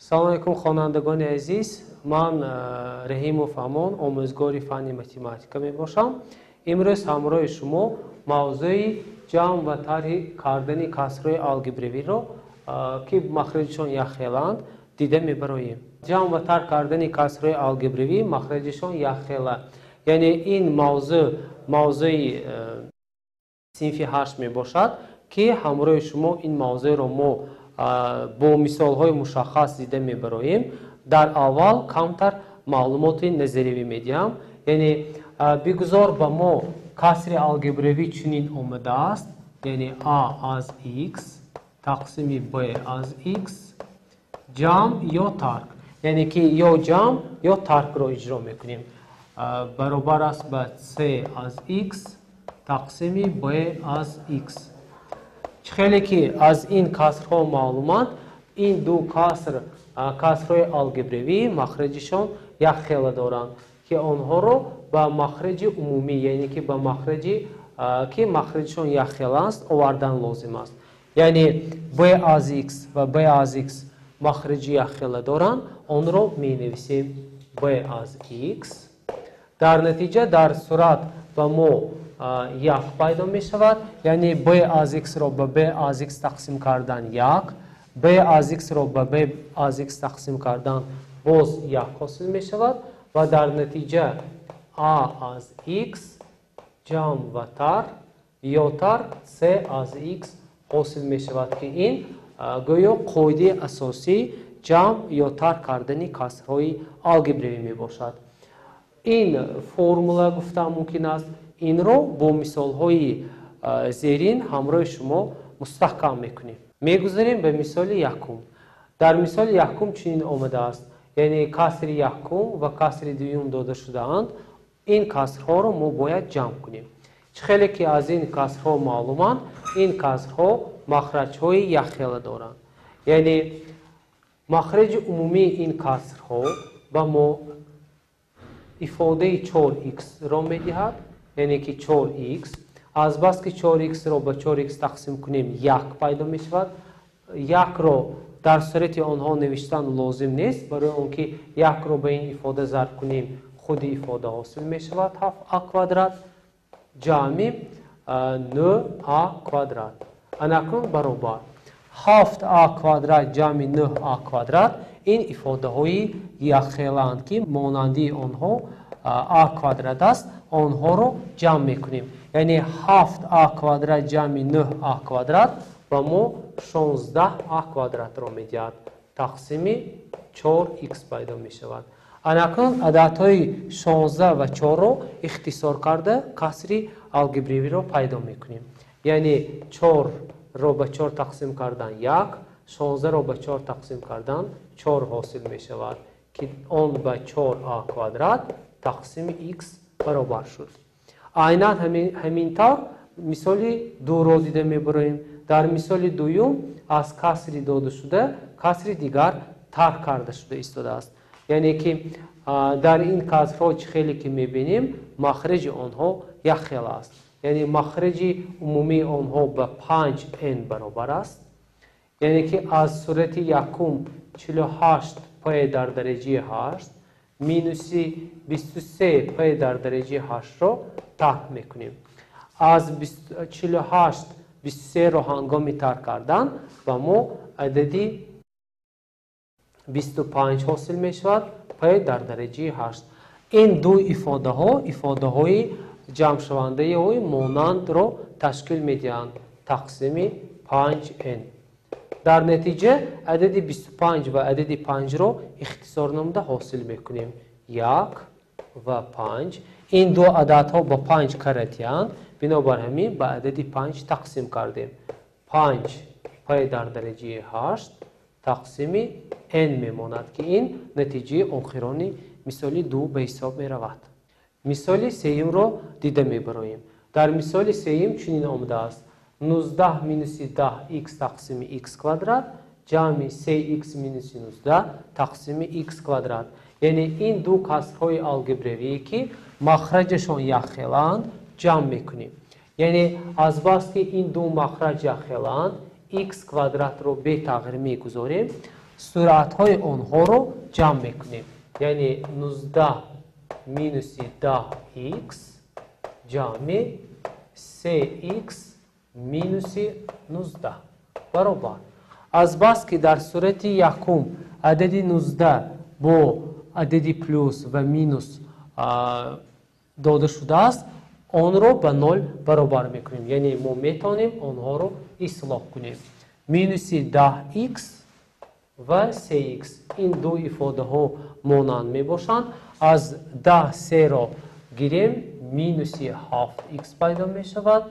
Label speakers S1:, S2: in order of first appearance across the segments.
S1: Салом алейкум, хонандагони азиз. Ман Раҳимов Амон, омӯзгори фанни математика мебошам. Имрӯз ҳамроҳи шумо мавзӯи ҷамъ ва тарҳи кардани касрҳои алгебравиро, ки махраҷашон якхеланд, дида мебароем. Ҷамъ ва тарҳ кардани касрҳои алгебравӣ махраҷашон якхела, яъне ин мавзӯъ мавзӯи синфи 8 мебошад, ки ҳамроҳи шумо ин мавзӯъро мо бо мисолҳои мушаххас дида мебароем. Дар аввал камтар маълумоти назаривӣ медиҳам, яъне бигузор ба мо касри алгебравӣ чунин омадааст, яъне а аз x тақсими б аз x ҷамъ ё тарк, яъне ки ё ҷамъ ё таркро иҷро мекунем, баробар аст ба c аз x тақсими б аз x. Чӣ хеле ки аз ин касрҳо маълуманд, ин ду каср касрҳои алгебравӣ махраҷишон якхела доранд, ки онҳоро ба махраҷи умумӣ, яъне ки ба махраҷи ки махраҷишон якхела аст, овардан лозим аст. Яъне б аз x ва б аз x махраҷи якхела доранд, онро менависем б аз x. Дар натиҷа дар сурат ба мо як пайдо мешавад, яъне б аз x-ро ба б аз x тақсим кардан як, б аз x-ро ба б аз x тақсим кардан боз як ҳосил мешавад ва дар натиҷа а аз x ҷамъ ва тарҳ ё тарҳ c аз x ҳосил мешавад, ки ин гӯё қоидаи асосии ҷамъ ё тарҳ кардани касрҳои алгебравӣ мебошад. Ин формула гуфтан мумкин аст. Инро бо мисолҳои зерин ҳамроҳи шумо мустаҳкам мекунем. Мегузарем ба мисоли якум. Дар мисоли якум чунин омадааст, яъне касри якум ва касри дуюм дода шудаанд. Ин касрҳоро мо бояд ҷамъ кунем. Чӣ хеле ки аз ин касрҳо маълуманд, ин касрҳо махраҷҳои якхела доранд, яъне махраҷи умумии ин касрҳо ба мо ифодаи 4x-ро медиҳад, яъне ки 4x. Азбаски 4x-ро ба 4x тақсим кунем, як пайдо мешавад. Якро дар сурати онҳо навиштан лозим нест, барои он ки якро ба ин ифода зарб кунем, худи ифода ҳосил мешавад 7а квадрат ҷамъи 9а квадрат. Анакнун баробар 7а квадрат ҷамъи 9а квадрат. Ин ифодаҳои якхелаанд, ки монандии онҳо а квадрат аст, онҳоро ҷамъ мекунем, яъне 7а квадрат ҷамъи 9а квадрат ба мо 16а квадратро медиҳад, тақсими 4x пайдо мешавад. Анакнун ададҳои 16 ва 4-ро ихтисор карда касри алгебравиро пайдо мекунем, яъне 4-ро ба 4 тақсим кардан 1, 16-ро ба 4 тақсим кардан 4 ҳосил мешавад, ки он ба 4а квадрат тақсими x баробар шуд. Айнан ҳамин тавр мисоли дуро дида мебароем. Дар мисоли дуюм аз касри додашуда касри дигар тарҳ карда шуда истодааст, яъне ки дар ин касрҳо чӣ хеле ки мебинем, махраҷи онҳо якхела аст, яъне махраҷи умумии онҳо ба 5n баробар аст, яъне ки аз сурати якум 48 п дар дараҷаи 8 минуси 23 п дар дараҷаи 8-ро тарҳ мекунем. Аз 48 23-ро ҳангоми тарҳ кардан ба мо адади 25 ҳосил мешавад п дар дараҷаи 8. Ин ду ифодаҳо ифодаҳои ҷамъшавандаи монандро ташкил медиҳанд, тақсими 5n. Дар натиҷа адади 25 ва адади 5-ро ихтисор намуда ҳосил мекунем 1 ва 5. Ин ду ададҳо ба 5 каратиянд, бинобар ҳамин ба адади 5 тақсим кардем. 5 п дар дараҷаи 8 тақсими n мемонад, ки ин натиҷаи охирони мисоли 2 ба ҳисоб меравад. Мисоли сеюмро дида мебароем. Дар мисоли сеюм чунин омадааст: 19 минуси 10 x тақсими x квадрат ҷамъи 3x минуси 19 тақсими x квадрат. Яъне ин ду касрҳои алгебравие ки махраҷашон якхелаанд, ҷамъ мекунем. Яъне азбаски ин ду махраҷ якхелаанд, x квадратро бетағйир мегузорем. Суратҳои онҳоро ҷамъ мекунем. Яъне 19 минуси 10х ҷамъи 3х минуси 19 баробар. Азбаски дар сурати якум адади 19 бо адади плюс ва минус дода шудааст, онро ба 0 баробар мекунем. Яъне мо метавонем онҳоро ислоҳ кунем. Минуси 10х ва 3х. Ин ду ифодаҳо монанд мебошанд. Аз 10 3-ро гирем, минуси 7х пайдо мешавад,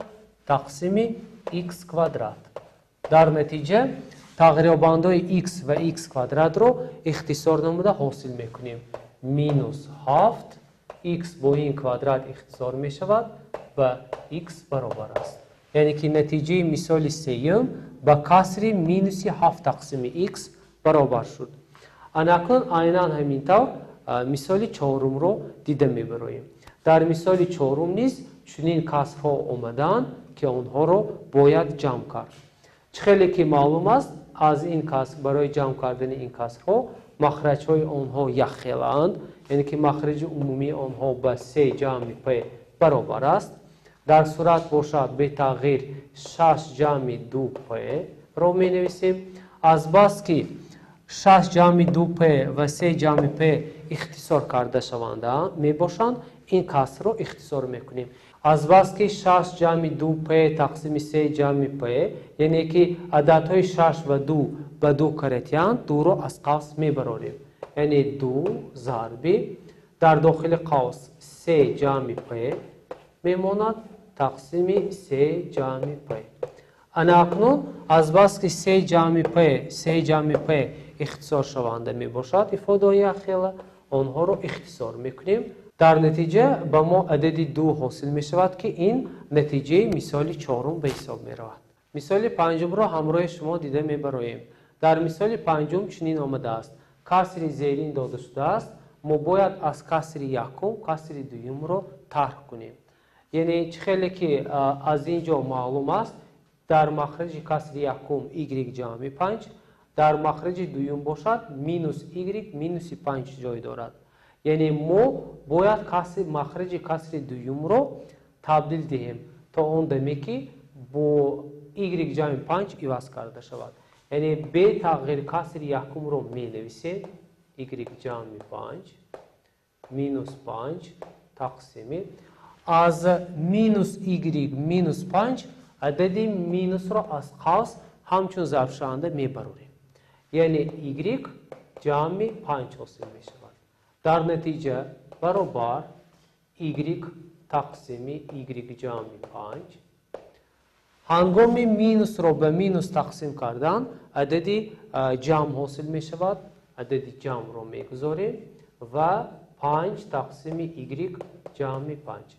S1: тақсими х квадрат. Дар натиҷа тағйирёбандаҳои х ва х квадратро ихтисор намуда ҳосил мекунем. Минус 7 х бо ин квадрат ихтисор мешавад ва х баробар аст. Яъне ки натиҷаи мисоли сеюм ба касри минуси 7 тақсими х баробар шуд. Анакнун айнан ҳамин тавр мисоли чорумро дида мебароем. Дар мисоли чорум низ чунин касрҳо омадаанд, ки онҳоро бояд ҷамъ кард. Чӣ хеле ки маълум аст, аз ин каср барои ҷамъ кардани ин касрҳо махраҷҳои онҳо якхелаанд, яъне ки махраҷи умумии онҳо ба 3 ҷамъи п баробар аст. Дар сурат бошад бетағйир 6 ҷамъи 2п ро менависем. Азбаски 6 ҷамъи 2п ва 3 ҷамъи п ихтисор карда шаванда мебошанд, ин касрро ихтисор мекунем. Азбаски 6 ҷамъи 2п тақсими 3 ҷамъи п, яъне ки ададҳои 6 ва 2 ба 2 каратиянд, 2-ро аз қавс мебарорем. Яъне 2 зарби дар дохили қавс 3 ҷамъи п мемонад тақсими 3 ҷамъи п. Ана акнун азбаски 3 ҷамъи п 3 ҷамъи п ихтисоршаванда мебошад, ифодаҳои якхела, онҳоро ихтисор мекунем. Дар натиҷа ба мо адади 2 ҳосил мешавад, ки ин натиҷаи мисоли чорум ба ҳисоб меравад. Мисоли панҷумро ҳамроҳи шумо дида мебароем. Дар мисоли панҷум чунин омадааст. Касри зерин дода шудааст. Мо бояд аз касри якум касри дуюмро тарҳ кунем. Яъне чӣ хеле ки аз ин ҷо маълум аст, дар махраҷи касри якум y ҷамъи 5, дар махраҷи дуюм бошад минус y минуси 5 ҷой дорад. Яъне мо бояд махраҷи касри дуюмро табдил диҳем то он даме ки бо y ҷамъи 5 иваз карда шавад. Яъне бетағйир касри якумро менависем, y ҷамъи 5 минус 5 тақсими аз минус y минус 5 адади минусро аз қавс ҳамчун зарбшаванда мебарорем. Яъне y ҷамъи 5 ҳосил мешавад. Дар натиҷа баробар y тақсими y ҷамъи 5. Ҳангоми минусро ба минус тақсим кардан адади ҷамъ ҳосил мешавад. Адади ҷамъро мегузорем ва 5 тақсими y ҷамъи 5.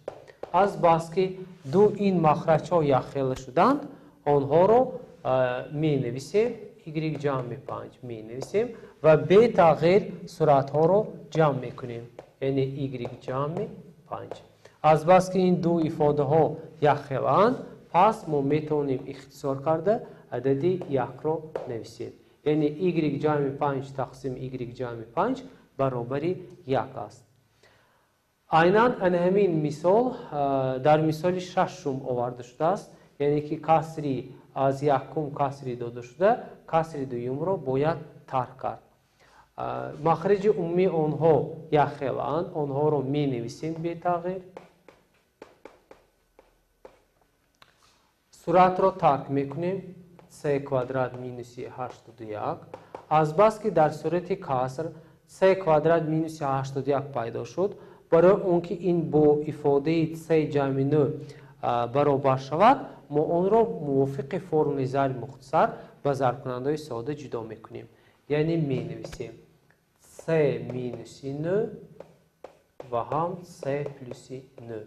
S1: Азбаски ду ин махраҷҳо якхела шуданд, онҳоро менависем, y ҷамъи 5 менависем ва бетағйир суратҳоро ҷамъ мекунем, яъне y ҷамъи 5. Азбаски ин ду ифодаҳо якхелаанд, пас мо метавонем ихтисор карда адади 1-ро нависем. Яъне y ҷамъи 5 тақсими y ҷамъи 5 баробари 1 аст. Айнан ана ҳамин мисол дар мисоли шашум оварда шудааст, яъне ки касри аз якум касри дода шуда, касри дуюмро бояд тарҳ кард. Махраҷи умумии онҳо якхелаанд, онҳоро менависем бетағйир. Суратро тарк мекунем, c квадрат минуси 81. Азбаски дар сурати каср c квадрат минуси 81 пайдо шуд, барои он ки ин бо ифодаи c ҷамъи 9 баробар шавад, мо онро мувофиқи формулаи зарби мухтасар ба зарбкунандаҳои сода ҷудо мекунем. Яъне менависем c минуси 9 ва ҳам c плюси 9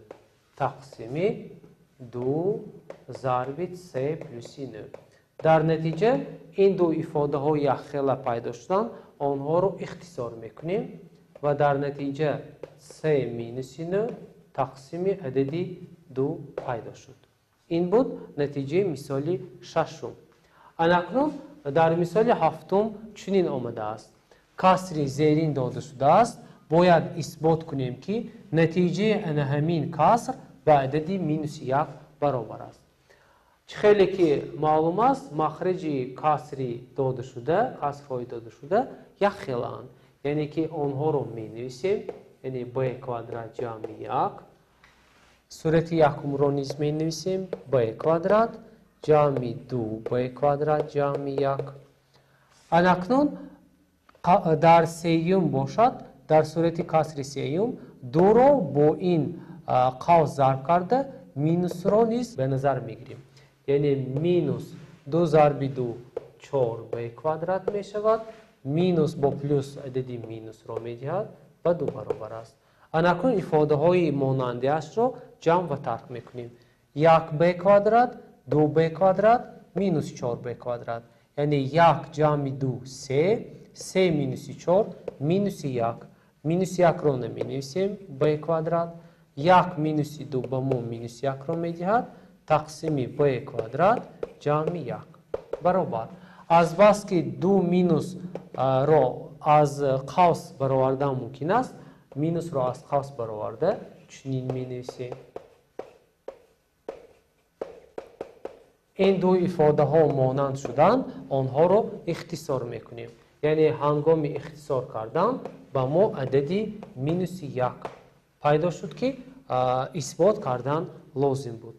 S1: тақсими 2 зарби c плюси 9. Дар натиҷа ин ду ифодаҳо якхела пайдо шуданд, онҳоро ихтисор мекунем ва дар натиҷа c минуси 9 тақсими адади 2 пайдо шуд. Ин буд натиҷаи мисоли шашум. Анакнун Дар мисоли ҳафтум чунин омадааст: касри зерин дода шудааст, бояд исбот кунем, ки натиҷаи ана ҳамин каср ба адади минуси як баробар аст. Чӣ хеле ки маълум аст, махраҷи касри додашуда, касрҳои додашуда якхелаанд, яъне ки онҳоро менависем, яъне б квадрат ҷамъи як. Сурати якумро низ менависем: б квадрат ҷамъи ду б квадрат ҷамъи як. Анакнун дар сеюм бошад, дар сурати касри сеюм дуро бо ин қавс зарб карда, минусро низ ба назар мегирем, яъне минус ду зарби ду чор б квадрат мешавад. Минус бо плюс адади минусро медиҳад, ба ду баробар аст. Анакнун ифодаҳои монандиашро ҷамъ ва тарк мекунем: як б квадрат, ду б квадрат, минус чор б квадрат, яъне як ҷамъи ду се, се минуси чор минуси як. Минуси якро наменависем, б квадрат, як минуси ду ба мо минуси якро медиҳад, тақсими б квадрат ҷамъи як баробар. Азбаски ду минусро аз қавс баровардан мумкин аст, минусро аз қавс бароварда чунин менависем. Ин ду ифодаҳо монанд шуданд, онҳоро ихтисор мекунем, яъне ҳангоми ихтисор кардан ба мо адади минуси як пайдо шуд, ки исбот кардан лозим буд.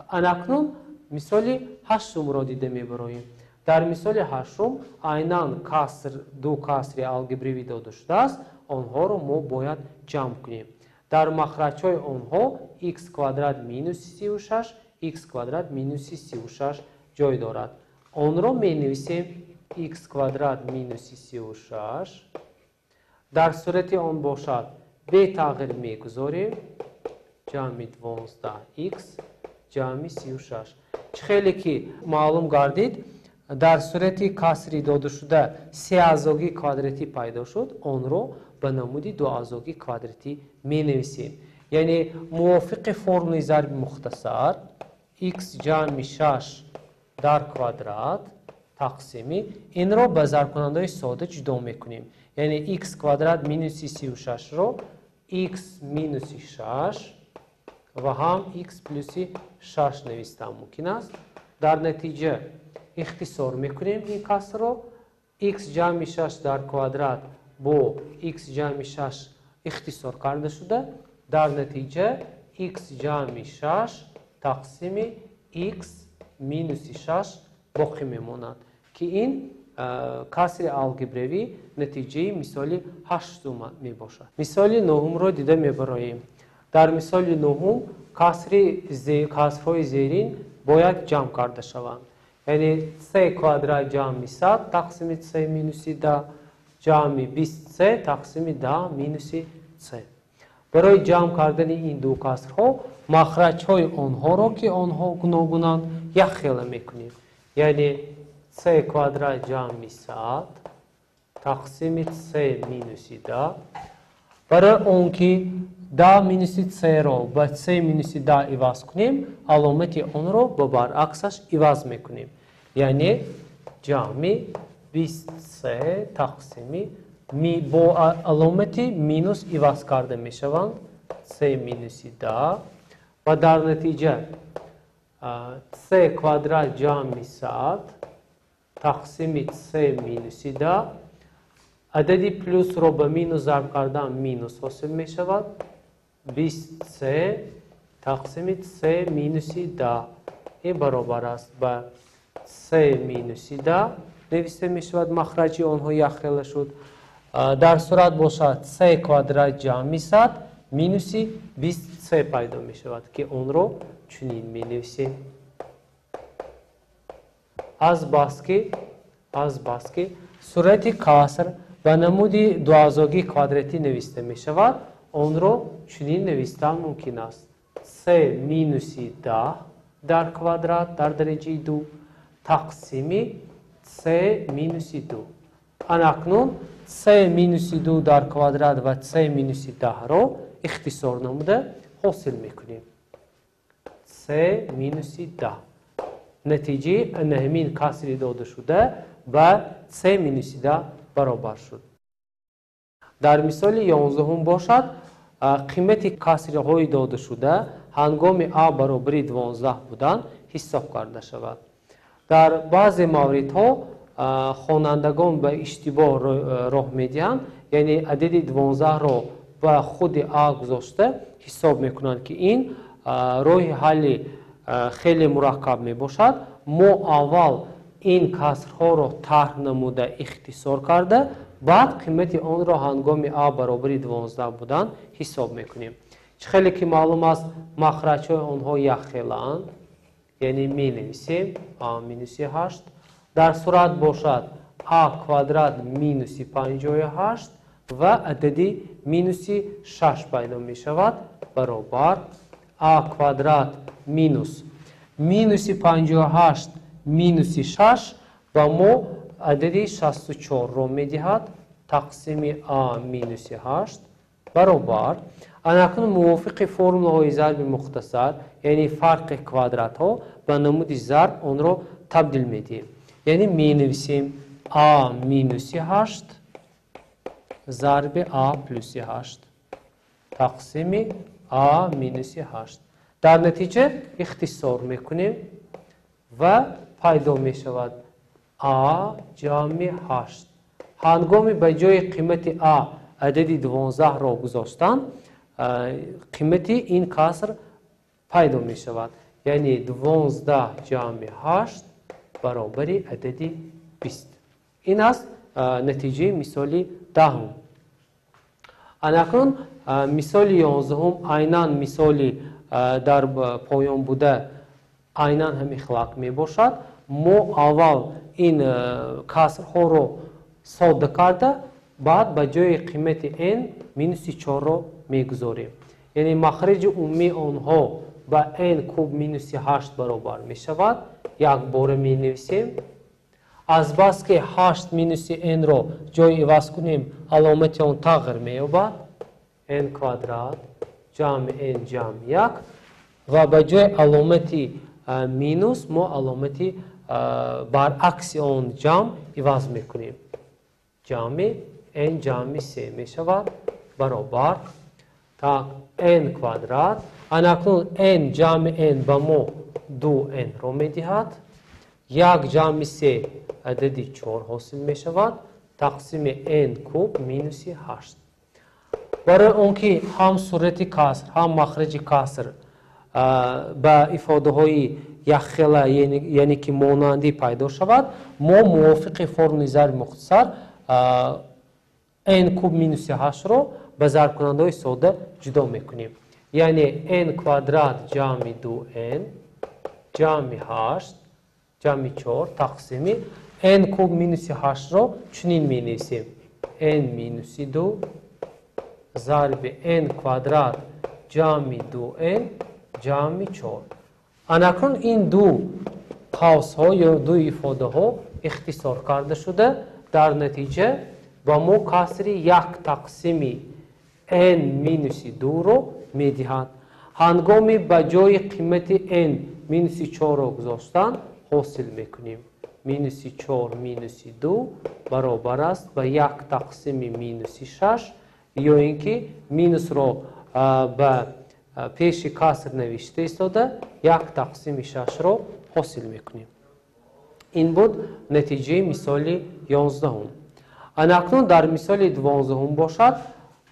S1: Анакнун мисоли ҳаштумро дида мебароем. Дар мисоли ҳаштум айнан каср, ду касри алгебравӣ дода шудааст, онҳоро мо бояд ҷамъ кунем. Дар махраҷҳои онҳо х квадрат минуси сию шаш, х квадрат минуси сию шаш ҷой дорад. Онро менависем: х квадрат минуси сию шаш. Дар сурати он бошад, бетағйир мегузорем, ҷамъи дувоздаҳ х ҷамъи сию шаш. Чӣ хеле ки маълум гардид, дар сурати касри додашуда сеазогии квадратӣ пайдо шуд, онро ба намуди дуазогии квадратӣ менависем, яъне мувофиқи формулаи зарби мухтасар х ҷамъи шаш дар квадрат тақсими, инро ба зарбкунандаҳои сода ҷудо мекунем, яъне х квадрат минуси сию шашро х минуси шаш ва ҳам х плюси шаш навистан мумкин аст. Дар натиҷа ихтисор мекунем ин касрро: х ҷамъи шаш дар квадрат бо х ҷамъи шаш ихтисор карда шуда, дар натиҷа х ҷамъи шаш тақсими х минуси шаш боқӣ мемонад, ки ин касри алгебравӣ натиҷаи мисоли ҳаштум мебошад. Мисоли нуҳумро дида мебароем. Дар мисоли нуҳум касрҳои зерин бояд ҷамъ карда шаванд, яъне с квадрат ҷамъи сад тақсими с минуси даҳ ҷамъи бист с тақсими даҳ минуси с. Барои ҷамъ кардани ин ду касрҳо махраҷҳои онҳоро, ки онҳо гуногунанд, якхела мекунем, яъне с квадрат ҷамъи сад тақсими с минуси даҳ. Барои он ки даҳ минуси с-ро ба с минуси даҳ иваз кунем, аломати онро ба баръаксаш иваз мекунем, яъне ҷамъи бист с тақсими бо аломати минус иваз карда мешаванд с минуси даҳ, ва дар натиҷа с квадрат ҷамъи сад тақсими с минуси даҳ, адади плюсро ба минус зарб кардан минус ҳосил мешавад, бист с тақсими с минуси даҳ, ин баробар аст ба с минуси даҳ нависта мешавад, махраҷи онҳо якхела шуд. Дар сурат бошад, с квадрат ҷамъи сад минуси бист с пайдо мешавад, ки онро чунин менависем. Азбаски сурати каср ба намуди дуазогии квадратӣ нависта мешавад, онро чунин навистан мумкин аст: с минуси даҳ дар квадрат дар дараҷаи ду тақсими с минуси ду. Анакнун с минуси ду дар квадрат ва с минуси даҳро ихтисор намуда ҳосил мекунем с минуси даҳ. Натиҷаи ҳамин касри додашуда ба с минуси 10 баробар шуд. Дар мисоли 11 бошад, қимати касриҳои додашуда ҳангоми а баробари 12 будан ҳисоб карда шавад. Дар баъзе мавридҳо хонандагон ба иштибоҳ роҳ медиҳанд, яъне адади 12-ро ба худи а гузошта ҳисоб мекунанд, ки ин роҳи ҳалли хеле мураккаб мебошад. Мо аввал ин касрҳоро тарҳ намуда ихтисор карда, баъд қимати онро ҳангоми а баробари 12 будан ҳисоб мекунем. Чӣ хеле ки маълум аст, махраҷҳои онҳо якхелаанд, яъне менависем а минуси 8, дар сурат бошад а квадрат минуси 58 ва адади минуси 6 пайдо мешавад, баробар а квадрат минус минуси 58 минуси 6 ба мо адади 64-ро медиҳад, тақсими а минуси 8 баробар. Анакнун мувофиқи формулаҳои зарби мухтасар, яъне фарқи квадратҳо, ба намуди зарб онро табдил медиҳем. Яъне менависем а минуси 8 зарби а плюси 8 тақсими а минуси 8. Дар натиҷа ихтисор мекунем ва пайдо мешавад а ҷамъи 8. Ҳангоми ба ҷои қимати а адади 12-ро гузоштан, қимати ин каср пайдо мешавад. Яъне 12 ҷамъи 8 баробари адади 20. Ин аст натиҷаи мисоли 10. Анакнун мисоли 11 айнан мисоли дар поён буда айнан ҳамин хилак мебошад. Мо аввал ин касрҳоро содда карда, баъд ба ҷои қимати n минуси 4-ро мегузорем. Яъне махраҷи умумии онҳо ба n куб минуси 8 баробар мешавад. Якбора менависем. Азбаски 8 минуси n-ро ҷой иваз кунем, аломати он тағйир меёбад. N квадрат ҷамъи n ҷамъи 1 ва ба ҷои аломати минус мо аломати баръакси он ҷамъ иваз мекунем. Ҷамъи n ҷамъи 3 мешавад баробар так n квадрат. Анакнун n ҷамъи n ба мо 2n-ро медиҳад. 1 ҷамъи 3 адади 4 ҳосил мешавад, тақсими n куб минуси 8. Барои он ки ҳам сурати каср, ҳам махраҷи каср ба ифодаҳои якхела, яъне ки монандӣ пайдо шавад, мо мувофиқи формули зарби мухтасар n куб минуси 8-ро ба зарбкунандаҳои сода ҷудо мекунем. Яъне n квадрат ҷамъи 2n ҷамъи 8 ҷамъи 4 тақсими n куб минуси 8-ро чунин менависем: n минуси 2 зарби n квадрат ҷамъи 2n ҷамъи 4. Анакнун ин ду қавсҳо ё ду ифодаҳо ихтисор карда шуда, дар натиҷа ба мо касри 1 тақсими n минуси 2-ро медиҳад. Ҳангоми ба ҷои қимати n минуси 4-ро гузоштан ҳосил мекунем. Минуси 4 минуси 2 баробар аст ба 1 тақсими минуси 6, ё ин ки минусро ба пеши каср навишта истода 1 тақсими 6-ро ҳосил мекунем. Ин буд натиҷаи мисоли 11. Анакнун дар мисоли 12 бошад,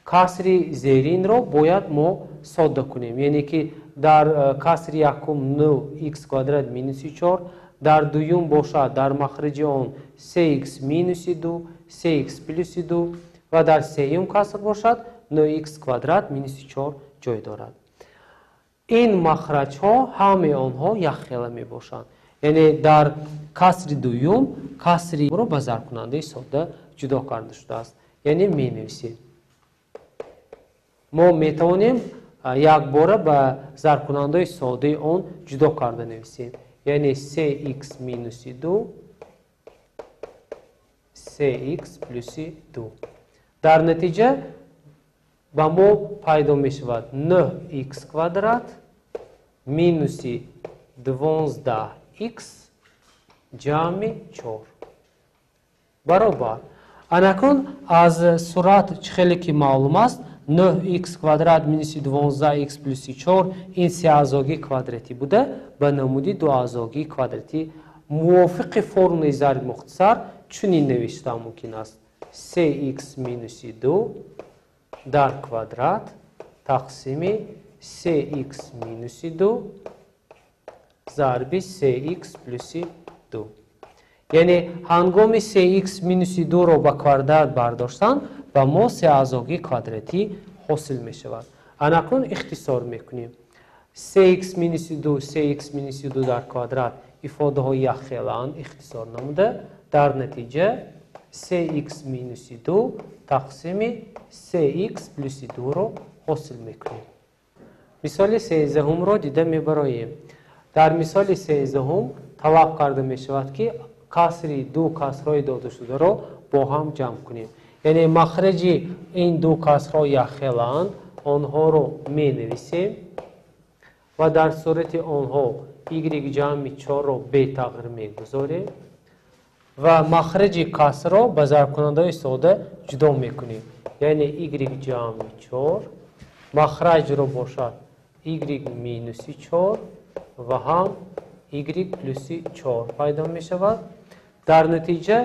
S1: касри зеринро бояд мо содда кунем. Яъне ки дар касри якум 9x квадрат минуси 4, дар дуюм бошад дар махраҷи он 3x минуси 2, 3x плюси 2 ва дар сеюм каср бошад 9x квадрат минуси 4 ҷой дорад. Ин махраҷҳо ҳамаи онҳо якхела мебошанд. Яъне дар касри дуюм касриро ба зарбкунандаи сода ҷудо карда шудааст. Яъне менависем. Мо метавонем якбора ба зарбкунандаи содаи он ҷудо карда нависем. Яъне 3x минуси 2, 3x плюси 2. Дар натиҷа ба мо пайдо мешавад 9x квадрат минуси 12x ҷамъи 4 баробар. Анакун аз сурат чӣ хеле ки маълум аст, 9х квадрат минуси 12х плюси 4 ин сеазогии квадратӣ буда, ба намуди дуазогии квадратӣ мувофиқи формулаи зарби мухтасар чунин навишта мумкин аст: 3х минуси 2 дар квадрат тақсими 3х минуси 2 зарби 3х плюси 2. Яъне ҳангоми 3х минуси 2-ро ба квадрат бардоштан ба мо сеазогии квадратӣ ҳосил мешавад. Анакнун ихтисор мекунем. 3х минуси 2, 3х минуси 2 дар квадрат ифодаҳои якхелаанд, ихтисор намуда, дар натиҷа 3х минуси 2 тақсими 3х плюси 2-ро ҳосил мекунем. Мисоли 13-ро дида мебароем. Дар мисоли 13 талаб карда мешавад, ки касри ду касрҳои додашударо бо ҳам ҷамъ кунем. Яъне махраҷи ин ду касрҳо якхелаанд, онҳоро менависем ва дар сурати онҳо y ҷамъи 4-ро бетағйир мегузорем ва махраҷи касрро ба зарбкунандаҳои сода ҷудо мекунем. Яъне y ҷамъи 4 махраҷро бошад y минуси 4 ва ҳам y плюси 4 пайдо мешавад. Дар натиҷа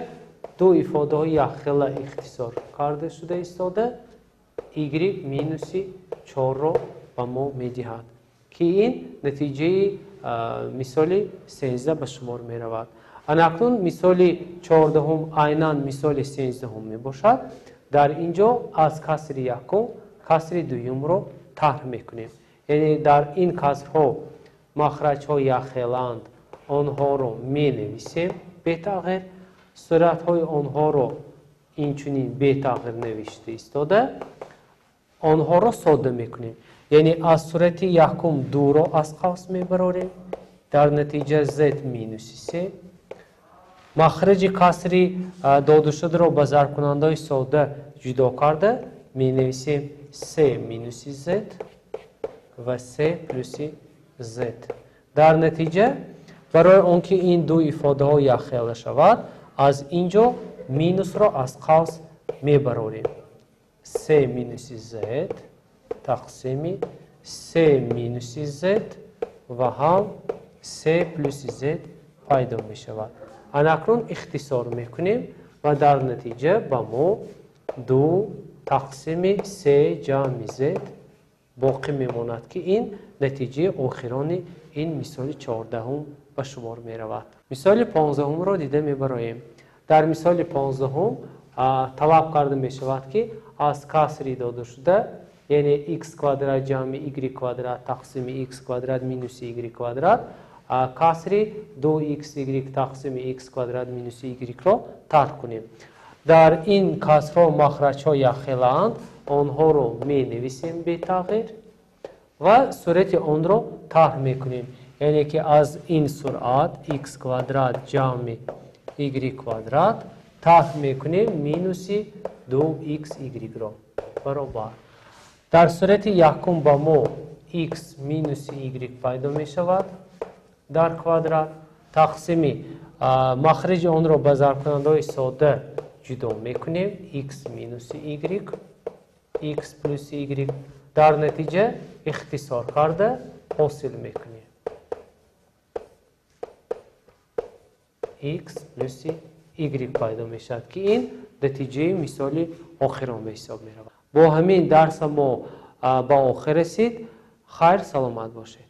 S1: ду ифодаҳои якхела ихтисор карда шуда истода y минуси 4-ро ба мо медиҳад, ки ин натиҷаи мисоли 13 ба шумор меравад. Анакнун мисоли 14 айнан мисоли 13 мебошад. Дар ин ҷо аз касри якум касри дуюмро тарҳ мекунем. Яъне дар ин касрҳо махраҷҳо якхелаанд, онҳоро менависем бетағйир, суратҳои онҳоро инчунин бетағйир навишта истода, онҳоро сода мекунем. Яъне аз сурати якум 2-ро аз қавс мебарорем, дар натиҷа z минуси 3, махраҷи касри додашударо ба зарбкунандаҳои сода ҷудо карда менависем 3 минуси z ва 3 плюси z. Дар натиҷа барои он ки ин ду ифодаҳо якхела шавад, аз ин ҷо минусро аз қавс мебарорем. 3 минуси z тақсими 3 минуси z ва ҳам 3 плюси z пайдо мешавад. Анакнун ихтисор мекунем ва дар натиҷа ба мо 2 тақсими 3 ҷамъи z боқӣ мемонад, ки ин натиҷаи охирони ин мисоли 14 ба шумор меравад. Мисоли 15-ро дида мебароем. Дар мисоли 15 талаб карда мешавад, ки аз касри додашуда, яъне x квадрат ҷамъи y квадрат тақсими x квадрат минуси y квадрат, касри 2xy тақсими x квадрат минуси y-ро тарҳ кунем. Дар ин касрҳо махраҷҳо якхелаанд, онҳоро менависем бетағйир ва сурати онро тарҳ мекунем. Яъне ки аз ин суръат x квадрат ҷамъи y квадрат тарҳ мекунем минуси 2xy-ро баробар. Дар сурати якум ба мо x минуси y пайдо мешавад дар квадрат тақсими махраҷи онро ба зарбкунандаҳои сода ҷудо мекунем x минуси y, x плюси y. Дар натиҷа ихтисор карда ҳосил мекунем x плюси y пайдо мешавад, ки ин натиҷаи мисоли охирон ба ҳисоб меравад. Бо ҳамин дарса мо ба охир расид. Хайр, саломат бошед.